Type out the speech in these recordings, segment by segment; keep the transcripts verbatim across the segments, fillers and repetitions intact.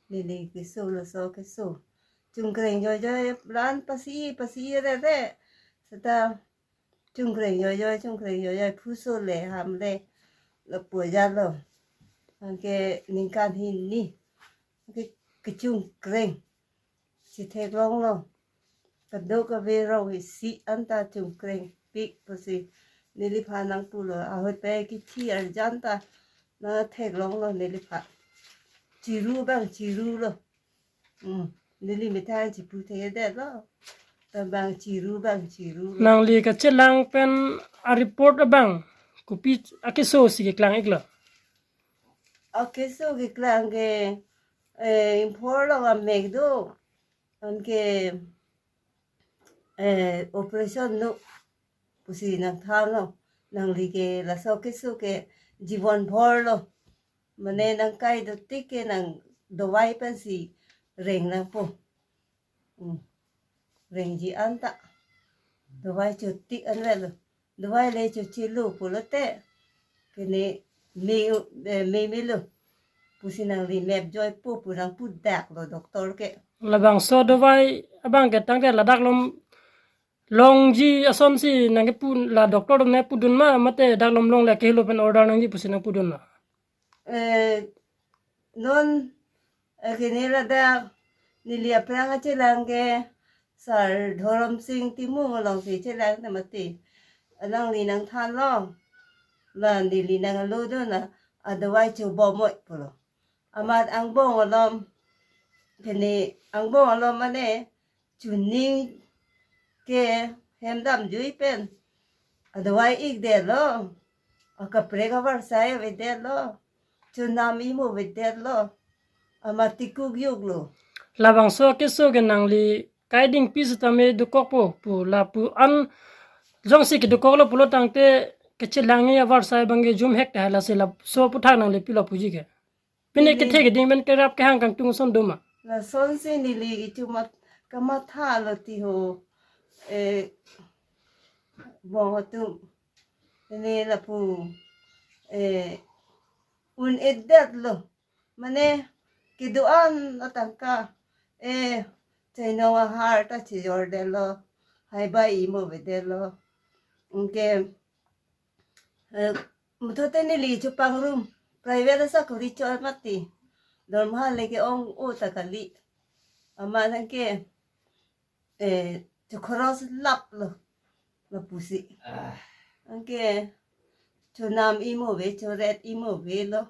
Neli keso laso keso. Chungkreng joijoi ran pasi pasi rere. Seta chungkreng joijoi, chungkreng joijoi, phuso le ham le lapu jalo. Anke ningkan hini. Anke kechungkreng si theklonglo. Kadokave rong isi anta chungkrengpik pusi neliphan nangpulo. Ahut pen kithi arjan ta nangtheklonglo neliphan. Chiru bang chiru lo. Hmm. Neli methang chipu thedetlo. Tabang chiru bang chiru lo. Nangli kachelang pen a-report abang kopi akeso si keklang iklo? Akeso keklang ke, eh, Imphal along amek do. Anke, eh, operation no pusi nangthanlo. Nangli ke laso keso ke jibon bhor lo. Mane nangkai dotik ke nang dawai pensi reng nangpo. Hmm. Rengji anta. Dawai chotik anvet lo. Dawai le chochelo pulote. Kene me, eh, me melo. Pusi nangli mep joipo pu nangpudaklo doctor ke. Labangso dawai abang ke tangte ladak lom longji asonsi nangkepu la doctor ne pudun ma mate dak lom longle kehelo pen order nangji pusi nangpudun ma? Eh, non, eh, kene ladak neli aphrang achelang ke Sir Dhorom Sing Timung alongsi chelang ta mati. Alangli nangthanlo. La neli nanglo do na adawai chobomoi pulo. Amat angbong alom, kene angbong alom mane chuning ke hem damjui pen adawai ikdetlo. Akaprek avarsai avedetlo. Chonam imo avedetlo. Amat tikuk yuklo. Labangso keso ke nangli kaidingpi sitame dokokpo pu lapu an jongsi kedokoklo pulo tangte kachelangji avarsai abang ke jumhek ta lasi laso aputhak nangli pilo puji ke. Pine neli kethe keding pen kerap kehang kangtung ason do ma? Lasonsi neli kecho mat kamathalo ti ho. Eh, bong atum. Neli lapu, eh, un-edetlo. Mane kedo-an atangka. Eh, chainong ahar ta chejordetlo. Haibai imo avedetlo. Anke, eh, muthote neli chopangrum. Private asakori chot mati. Dormaha le ke-ong-o ta kali. Amat anke, eh, chokhoros laplo. Lapusi. Ah. Anke chonam imo ave, choret imo avelo.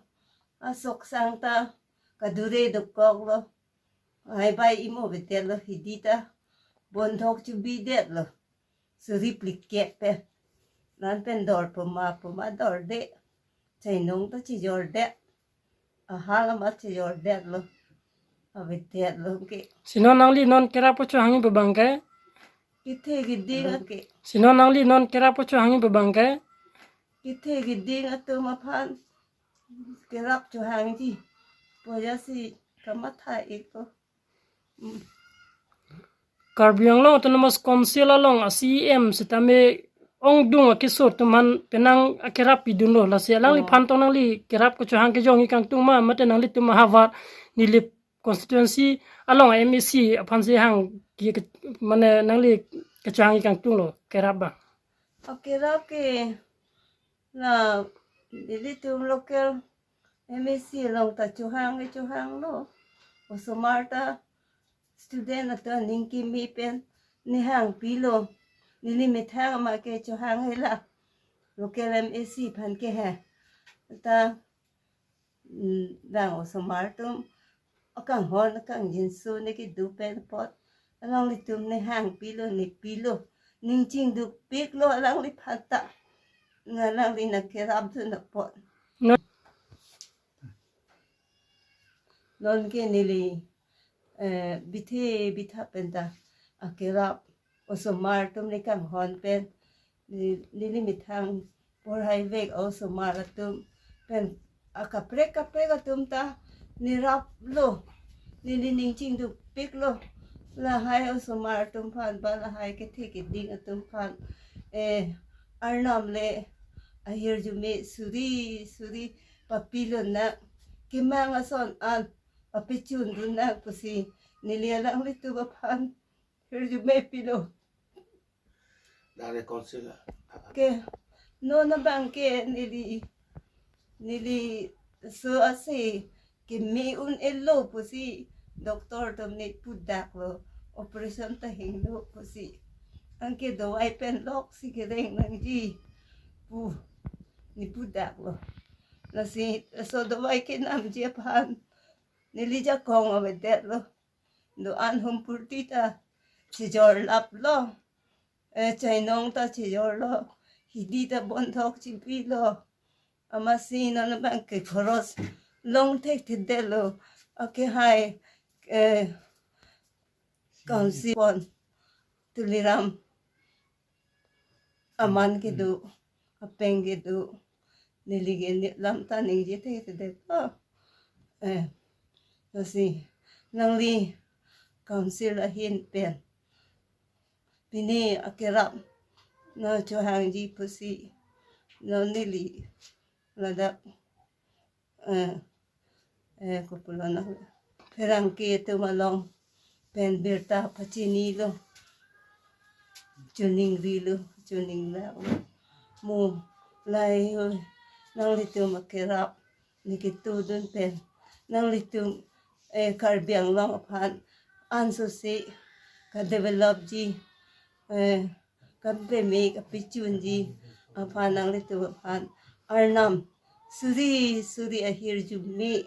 Asoksang ta kadure dokoklo. Haibai imo avedetlo hidi ta. Bondhok chobidetlo. Suri phlikep pen. Lan pen dor puma puma dorde. Chainong ta chejordet. Ahal amat chejordetlo. Avedetlo ke. Si non nangli non kerap kechohangji pu abang ke? Kethe keding ake. Si non nangli non kerap kechohangji pu abang ke? Kethe keding atum aphan kerap chohangji. Puja si kamatha ikpo. Karbi Anglong Autonomous Council along a-C E M sitame ongdung akeso atum aphan penang akerap pidunlo, lasi alangliphan tong nangli kerap kechohang kejongji kangtung ma mate nanglitum ahavar Nilip constituency along a-M A C aphansi hang ke, ke, mane nangli kechohangji kangtunglo kerap abang? Akerap ke la nelitum local M A C along ta chohang kechohanglo. Osomar ta student atum aning kimi pen nehang pilo. Neli methang ama ke chohang hela. Local M A C aphan ke he. Ta, mm, bang osomar atum akanghon akangjinso ne kedo pen apot alanglitum nehang pilo, ne pilo. Ning chingdukpiklo alangliphan ta. Ngalangli nangkerapdun apot. Non ke neli, eh, bithe bitha pen ta akerap osomar atum ne kanghon pen, ne, neli methang porhaivek osomar atum pen akaprek kaprek atum ta neraplo, neli ning chingdukpiklo. Lahai osomar atum aphan ba lahai kethe keding atum aphan, eh, arnam le ahirjume suri suri papilon na kemang ason an Apichun dun nang pusi neli alanglitum aphan hirjume pilo. Dari council. Ke non abang ke neli neli so ase keme un-elo pusi doctor atum ne pudaklo, operation ta hinglo pusi. Anke dawai pen loksi kereng nangji pu ne pudaklo. Lasi so dawai kenamji aphan neli jakong avedetlo. Do-an humpurti ta chejor laplo. Eh, chainong ta chejorlo. Hidi ta bondhok chipilo. Amatsi non abang ke khoros long thekthedetlo. Akehai, eh, council pon Tuliram aman kedo, apeng kedo. Neli ke ne lam ta ningje thekthedet. Oh. Eh. Lasi nangli council ahin pen pini akerap nangchohangji pusi non neli ladak, eh, eh, kopulo na pherangke atum along pen birta pachinilo, choningrilo, choningrilo. Mo lahei nanglitum akerap ne ketodun pen nanglitum, eh, Karbi Anglong aphan ansose kadevelopji, eh, kapeme kapichunji aphan nanglitum aphan Arnam suri suri ahirjume